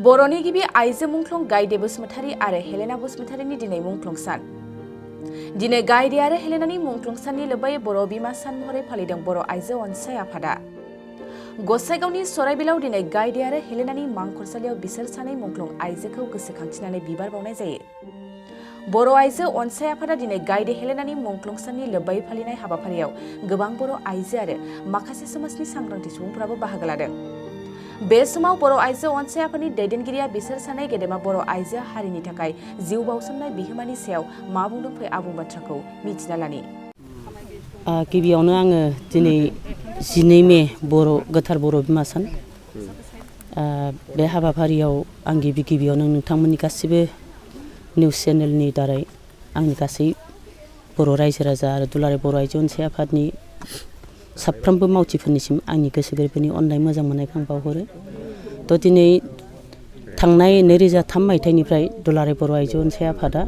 बर'नि गिबि आइजो मुंख्लं गायदे बसुमतारी आरो हेलेना बसुमतारीनि दिनै मुंख्लं सान। दिनै गायदे आरो हेलेनानि मुंख्लं साननि लोब्बायै बर' बिमा सान महरै फालिदों बर' आइजो अनसाय आफादा। गसाइगावनि सराइबिलाव दिनै गायदे आरो हेलेनानि मांखरसालियाव बिसोर सानै मुंख्लं आइजोखौ गोसोखांथिनानै बिबार बावनाय जायो। बर' आइजो अनसाय आफादा दिनै गायदे हेलेनानि मुंख्लं साननि लोब्बायै फालिनाय हाबाफारियाव गोबां बर' आइजो आरो माखासे समाजनि सांग्रांथि सुबुंफोराबो बाहागो लादों। बे समाव बर' आइजो अनसाय आफादनि दैदेनगिरिया बिसोर सानै गेदेमा बर' आइजो हारिनि थाखाय जिउ बाउसोमनाय बिहोमानि सायाव मा बुंदों फै आबुं बाथ्राखौ मिथिना लानि। गिबियावनो आङो दिनै 12 मे गोथार बर' बिमा सान। बे हाबाफारियाव आं गिबियावनो नोंथांमोननि गासिबो निउस चेनेलनि दारै आंनि गासै बर' रायजो राजा आरो दुलाराय बर' आइजो अनसाय आफादनि साफ्रोमबो मावथिफोरनिसिम आंनि गोसो गोरबोनि अननाय मोजां मोननायखौ आं बावहरो। दिनै थांनाय 2003 मायथाइनिफ्राय दुलाराय बर' आइजो अनसाय आफादा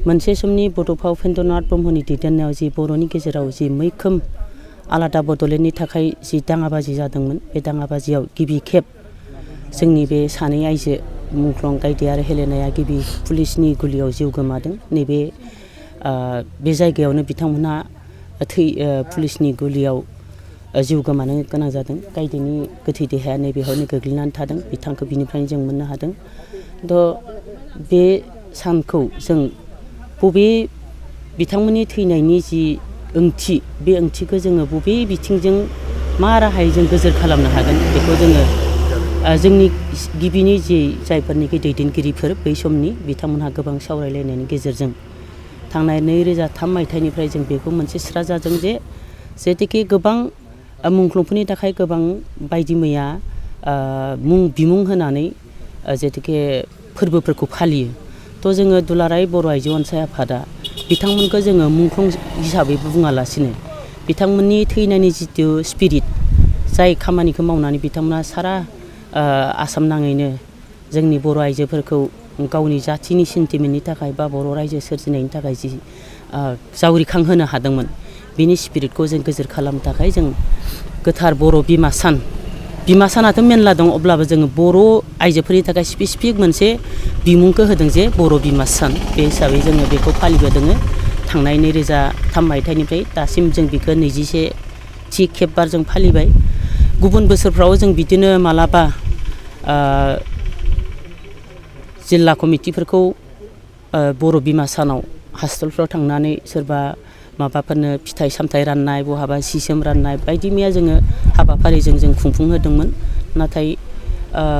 मोनसे समनि बड'फा उपेन्द्रनाथ ब्रह्मनि दैदेननायाव जि बर'नि गेजेराव जि मैखोम आलादा बड'लेण्डनि थाखाय जि दाङाबाजि जादोंमोन, बे दाङाबाजियाव गिबि खेब जोंनि बे सानै आइजो मुंख्लं गायदे आरो हेलेनाया गिबि पुलिसनि गुलियाव जिउ गोमादों। नैबे बे जायगायावनो बिथांमोनहा पुलिसनि गुलियाव जिउ गोमानो गोनां जादों। गायदेनि गोथै देहाया नैबेयावनो गोग्लैनानै थादों। बिथांखौ बिनिफ्रायनो जों मोननो हादों। बे सानखौ जों बबे बिथांमोननि थैनायनि जि ओंथि, बे ओंथिखौ जोङो बबे बिथिंजों मा राहायै जों गोजोर खालामनो हागोन, बेखौ जोङो जोंनि गिबिनि जि जायफोरनिखि दैदेनगिरिफोर बै समनि बिथांमोनहा गोबां सावरायलायनायनि गेजेरजों थांनाय 2003 मायथाइनिफ्राय जों बेखौ मोनसे स्रा जादों जेथिखि गोबां मुंख्लंफोरनि थाखाय गोबां बायदि मैया बिमुं होनानै जेथिखि फोरबोफोरखौ फालियो। जोङो दुलाराय बर' आइजो अनसाय आफादा बिथांमोनखौ जोङो मुंख्लं हिसाबैबो बुङालासिनो बिथांमोननि थैनायनि जिथु स्पिरिट, जाय खामानिखौ मावनानै बिथांमोना सारा आसाम नाङैनो जोंनि बर' आइजोफोरखौ गावनि जाथिनि सेन्टिमेन्टनि थाखाय बा बर' रायजो सोरजिनायनि थाखाय जि जावरिखांहोनो हादोंमोन, बिनि स्पिरिटखौ जों गोजोर खालामनो थाखाय जों गोथार बर' बिमा सानाथ' मेरला दं, अब्लाबो जोङो बर' आइजोफोरनि थाखाय स्पेसिफिक मोनसे बिमुंखौ होदों जे बर' बिमा सान। बे हिसाबै जोङो बेखौ फालिबोदों। थांनाय 2003 मायथाइनिफ्राय दासिम जों बेखौ 21थि खेबबार जों फालिबाय। गुबुन बोसोरफ्राव जों बिदिनो मालाबा जिल्ला कमिटिफोरखौ बर' बिमा सानाव हस्पिटालफ्राव थांनानै सोरबा माबाफोरनो फिथाइ सामथाइ राननाय, बहाबा सि जोम राननाय बायदि मैया जोङो हाबाफारिजों जों खुंफुंहोदोंमोन। नाथाय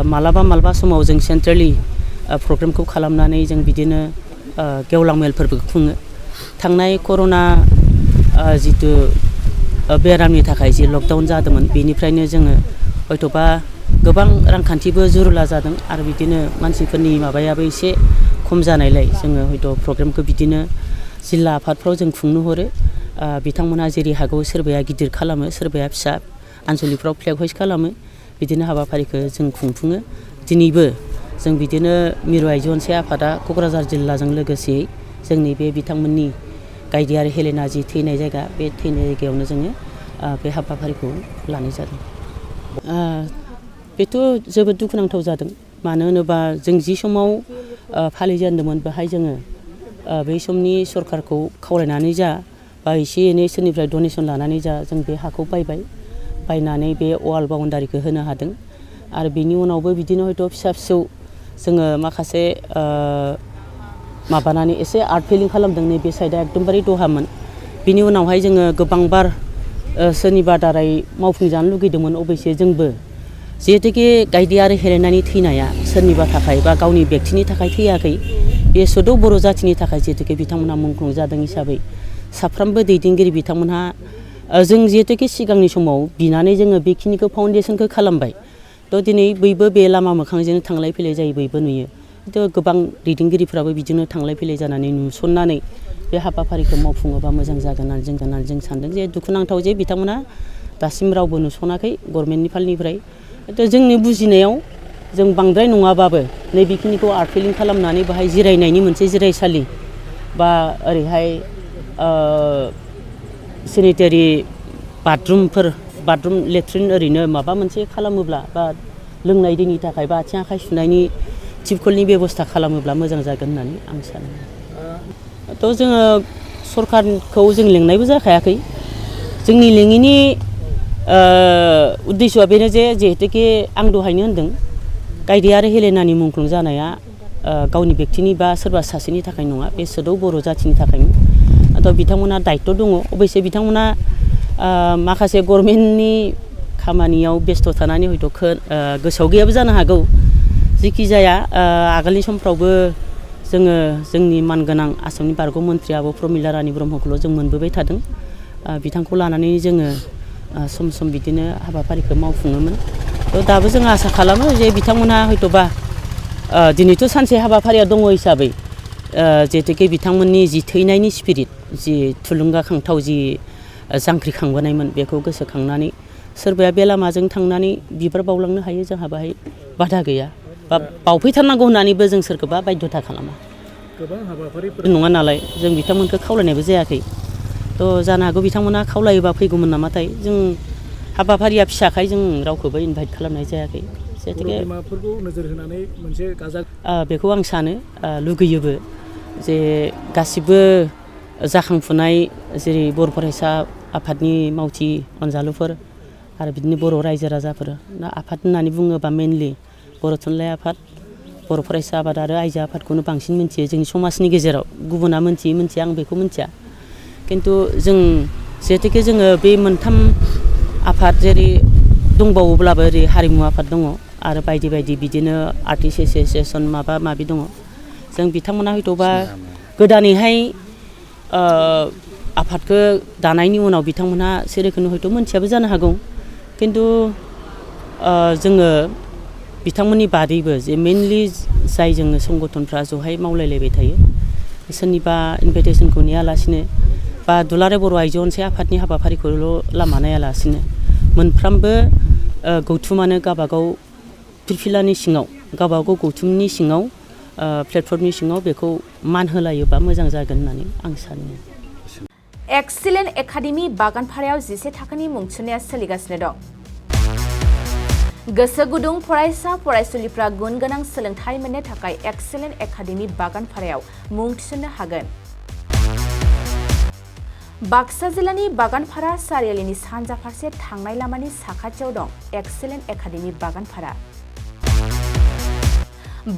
मालाबा समाव जों सेन्ट्रेलि प्रग्रामखौ खालामनानै जों बिदिनो गेवलां मेलफोरबो खुङो। थांनाय कर'ना जिथु बेरामनि थाखाय जि लकडाउन जादोंमोन, बेनिफ्रायनो जोङो हयथ'बा गोबां रांखान्थिबो जुरुला जादों आरो बिदिनो मानसिफोरनि माबायाबो एसे खम जानायलाय जोङो हयथ' प्रग्रामखौ बिदिनो जिल्ला आफादफ्राव जों खुंनो हरो। बिथांमोनहा जेरै हागौ सोरबाया गिदिर खालामो, सोरबाया फिसा आनसलिकफ्राव फ्लेग हइस्ट खालामो। बिदिनो हाबाफारिखौ जों खुंफुङो। दिनैबो जों बिदिनो मिरु आइजो अनसाय आफादा क'क्राझार जिल्लाजों लोगोसेयै जोंनि बे बिथांमोननि गायदे आरो हेलेना जि थैनाय जायगा, बे थैनाय जायगायावनो जोङो बे हाबाफारिखौ लानाय जादों। बेथ' जोबोद दुखुनांथाव जादों। मानो होनोबा जों जि समाव फालिजेनदोंमोन, बेहाय जोङो बै समनि सरखारखौ खावलायनानै जा बा एसे एनै सोरनिफ्राय डनेसन लानानै जा जों बे हाखौ बायनानै बे वाल बाउन्डारिखौ होनो हादों। आरो बेनि उनावबो बिदिनो हयथ' फिसा फिसौ जोङो माखासे माबानानै एसे आर्ट फिलिं खालामदों। नैबे साइडआ एकदमबारे दहामोन। बिनि उनावहाय जोङो गोबांबार सोरनिबा दारै मावफुंजानो लुगैदोंमोन। अबयसे जोंबो जिहेतुके गायदे आरो हेलेनानि थैनाया सोरनिबा थाखाय बा गावनि बेक्तिनि थाखाय थैयाखै, बे सद' बर' जाथिनि थाखाय जिहेतुके बिथांमोनहा मुंख्लं जादों हिसाबै साफ्रोमबो दैदेनगिरि बिथांमोनहा जों जिहेतुके सिगांनि समाव बिनानै जोङो बेखिनिखौ फाउन्डेसनखौ खालामबाय। दिनै बयबो बे लामा मोखांजोंनो थांलाय फैलाय जायो, बयबो नुयो। गोबां दैदेनगिरिफ्राबो बिदिनो थांलाय फैलाय जानानै नुसननानै बे हाबाफारिखौ मावफुङोबा मोजां जागोन होननानै जों सानदों। जे दुखुनांथाव जे बिथांमोना दासिम रावबो नुसनाखै गभर्नमेन्टनि फालनिफ्राय। जोंनि बुजिनायाव जों बांद्राय नङाबाबो नैबेखिनिखौ आर्ट फिलिं खालामनानै बाहाय जिरायनायनि मोनसे जिरायसालि बा ओरैहाय सेनिटारि बाथरुम लेट्रिन ओरैनो माबा मोनसे खालामोब्ला बा लोंनाय दैनि थाखाय बा आथिं आखाइ सुनायनि टिपकलनि बेबस्था खालामोब्ला मोजां जागोन होननानै आं सानो। थ' जोङो सरकारखौ जों लेंनायबो जाखायाखै। जोंनि लेङिनि उद्देश्यआ बेनो जे जिहेतुके आं दहायनो होनदों गायदे आरो हेलेनानि मुंख्लं जानाया गावनि बेक्तिनि बा सोरबा सासेनि थाखाय नङा, बे सोदौ बर' जाथिनि थाखायमोन। थ' बिथांमोना दायित्व दङ। अबयसे बिथांमोना माखासे गभर्नमेन्टनि खामानियाव बेस्थ' थानानै हयथ' गोसोआव गैयाबो जानो हागौ। जिखि जाया आगोलनि समफ्रावबो जोङो जोंनि मानगोनां आसामनि बारग' मन्थ्रि आब' प्रमिला रानी ब्रह्मखौल' जों मोनबोबाय थादों। बिथांखौ लानानै जोङो सम सम बिदिनो हाबाफारिखौ मावफुङोमोन। थ' दाबो जों आसा खालामो जे बिथांमोनहा हयथ'बा दिनैथ' सानसे हाबाफारिया दङ हिसाबै जिहेतुके बिथांमोननि जि थैनायनि स्पिरिट, जि थुलुंगाखांथाव जि जांख्रिखांबोनायमोन बेखौ गोसोखांनानै सोरबाया बे लामाजों थांनानै बिबार बावलांनो हायो, जोंहा बाहाय बादा गैया। बा बावफैथारनांगौ होननानैबो जों सोरखौबा बाध्यता खालामा। गोबां हाबाफारिफोर नङा नालाय जों बिथांमोनखौ खावलायनायबो जायाखै। थ' जानो हागौ बिथांमोना खावलायोबा फैगौमोन नामाथाय। जों हाबाफारिया फिसाखाय जों रावखौबो इनभाइट खालामनाय जायाखै। बिमाफोरखौ नोजोर होनानै मोनसे गाजा बेखौ आं सानो, लुगैयोबो जे गासिबो जाखांफुनाय जेरै बर' फरायसा आफादनि मावथि अनजालुफोर आरो बिदिनो बर' रायजो राजाफोर, दा आफाद होननानै बुङोबा मेनलि बर' थुनलाइ आफाद, बर' फरायसा आफाद आरो आइजो आफादखौनो बांसिन मिन्थियो जोंनि समाजनि गेजेराव। गुबुना मिन्थिया आं बेखौ मिन्थिया। खिन्थु जों जिहेतुके जोङो बे मोनथाम आफाद जेरै दंबावोब्लाबो ओरै हारिमु आफाद दङ आरो बायदि बायदि बिदिनो आर्टिस्ट एस'सियेसन माबा माबि दङ। जों बिथांमोना हयथ'बा गोदानैहाय आफादखौ दानायनि उनाव बिथांमोनहा सेरोखोमनि हयथ' मोनथियाबो जानो हागौ। खिन्थु जोङो बिथांमोननि बादैबो जे मेनलि जाय जोङो संगठनफ्रा जहाय मावलायलायबाय थायो, सोरनिबा इनभाइटेसनखौ नेयालासिनो बा दुलाराय बर' आइजो अनसाय आफादनि हाबाफारिखौल' लामा नायालासिनो मोनफ्रोमबो गौथुमानो गावबागाव फिरफिलानि सिङाव, गावबागाव गौथुमनि सिङाव, प्लेटफर्मनि सिङाव बेखौ मान होलायोबा मोजां जागोन होननानै आं सानो। एक्सिलेन्ट एकाडेमि बागानपारायाव 11 थाखोनि मुं थिसननाया सोलिगासिनो दं। गोसो गुदुं फरायसा फरायसुलिफ्रा गुन गोनां सोलोंथाइ मोननो थाखाय एक्सिलेन्ट एकाडेमि बागानपारायाव मुं थिसननो हागोन। बाक्सा जिल्लानि बागानपारा सारियालिनि सानजा फारसे थांनाय लामानि साखाथियाव दं एक्सिलेन्ट एकाडेमि बागानपारा।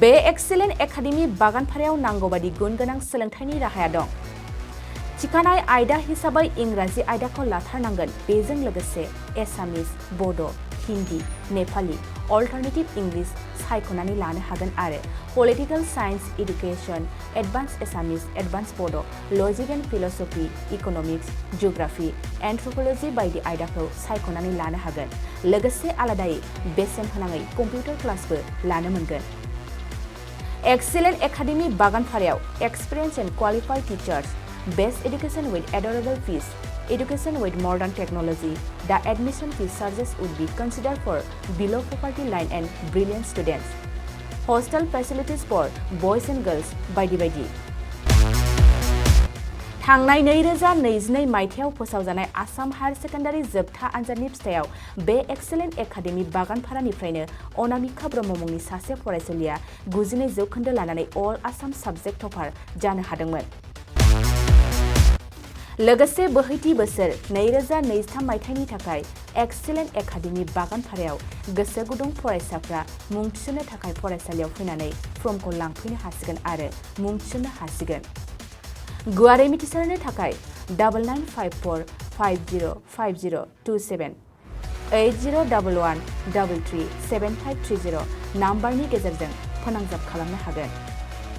बे एक्सिलेन्ट एकाडेमि बागानपारायाव नांगौबादि गुन गोनां सोलोंथाइनि राहाया दं। थिखानाय आयदा हिसाबै इंराजि आयदाखौ लाथारनांगोन। बेजों लोगोसे एसामिस, बड', हिन्दी, नेपाली, अल्टारनेटिभ इंलिश सायख'नानै लानो हागोन आरो पलिटिकेल साइन्स, एडुकेशन, एडभान्स एसामिस, एडभान्स बड', लजिक एन्ड फिलसफी, इक'नमिक्स, जिअ'ग्राफी, एन्थ्रप'लजि बायदि आयदाखौ सायख'नानै लानो हागोन। लोगोसे आलादायै बेसेन होनाङै कम्पिउटार क्लासबो लानो मोनगोन। एक्सिलेन्ट एकाडेमि बागानपारायाव experience and qualified teachers, best education with adorable fees, education with modern technology. The admission fee charges would be considered for below poverty line and brilliant students. Hostel facilities for boys and girls बायदि बायदि। थांनाय 2022 मायथाइयाव फोसावजानाय Assam higher secondary जोबथा आनजादनि फिथाइयाव बे excellent academy बागानपारानिफ्रायनो Anamika Brahma मुंनि सासे फरायसुलिया 92 जौखोन्दो लानानै अल आसाम साबजेक्ट टपार जानो हादोंमोन। लोगोसे बोहैथि बोसोर 2023 मायथाइनि थाखाय एक्सिलेन्ट एकाडेमि बागानपारायाव गोसो गुदुं फरायसाफ्रा मुं थिसननो थाखाय फरायसालियाव फैनानै फर्मखौ लांफैनो हासिगोन आरो मुं थिसननो हासिगोन। गुवारै मिथिसारनो थाखाय 9954505027 8011337530 नाम्बारनि गेजेरजों फोनांजाब खालामनो हागोन।